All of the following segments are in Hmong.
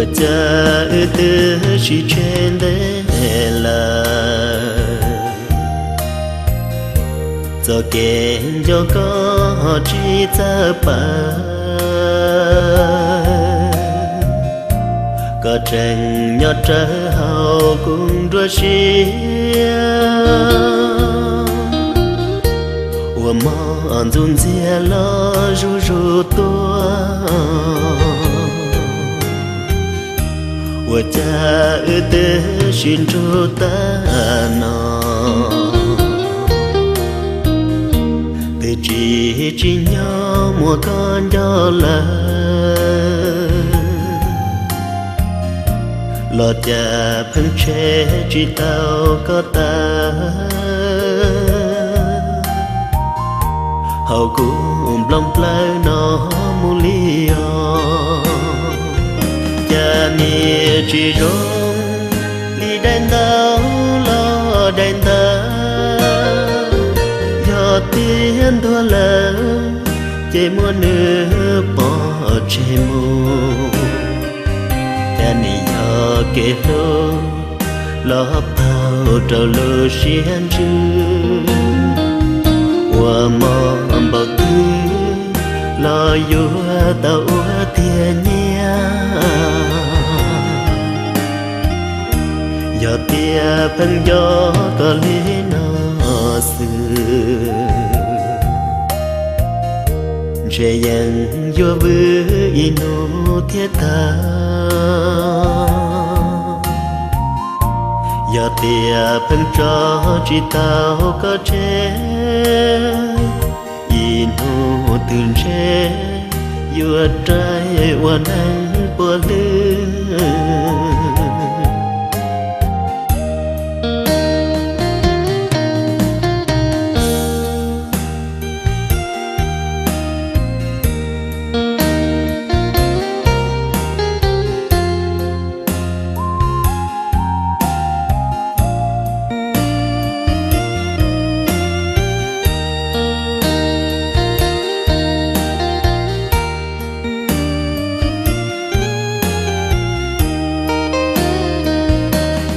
Cas wb twb sib tseg ntev lawm, txoj kev nco koj ho tsis txawj pawv. Koj tseem nyob rawv hauv kuv nruab siab, ua mov ntxuj ntxiag los zuj zus tuaj. Ua cas wb twb sib nrug tag no, twb tsis tsim nyog muaj koj nco lawm. Los cas pheej tshem tsis tau koj tawm hauv kuv nplooj plawv no mus li os. Cas nim tsis zoo li daim ntaub los daim ntawv, yog tias ntuag lawm ces muab nws pov tseg mus. Cas nim yog kev hlub los paug rau lub siab ntsws, ua mov npaum twg los yuav tau ua tiag nyiaj. Yog tias pheej nco koj li no xwb, ntshe yeej yuav vwm ib hnub thiaj tag. Yog tias pheej tso tsis tau koj tseg, ib hnub twg ntshe yuav raug ua neeg puav lwg.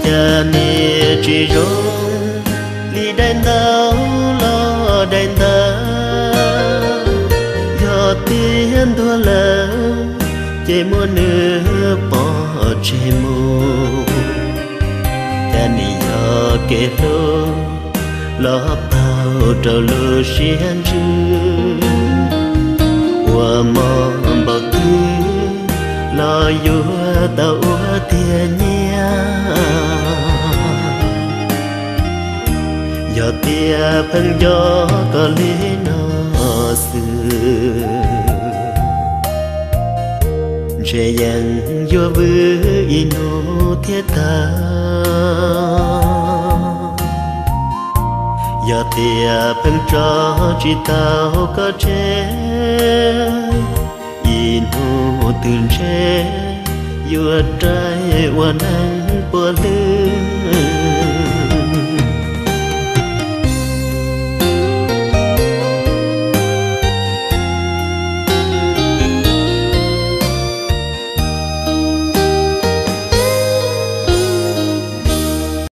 Cas nim tsis zoo li daim ntaub los daim ntawv, yog tias ntuag lawm ces muab nws pov tseg mus. Cas nim yog kev hlub los paug rau lub siab ntsws, ua mov npaum twg los yuav tau ua tiag nyiaj. Yog tias pheej nco koj li no xwb, ntshe yeej yuav vwm ib hnub thiaj tag. Yog tias pheej tso tsis tau koj tseg, ib hnub twg ntshe yuav raug ua neeg puav lwg.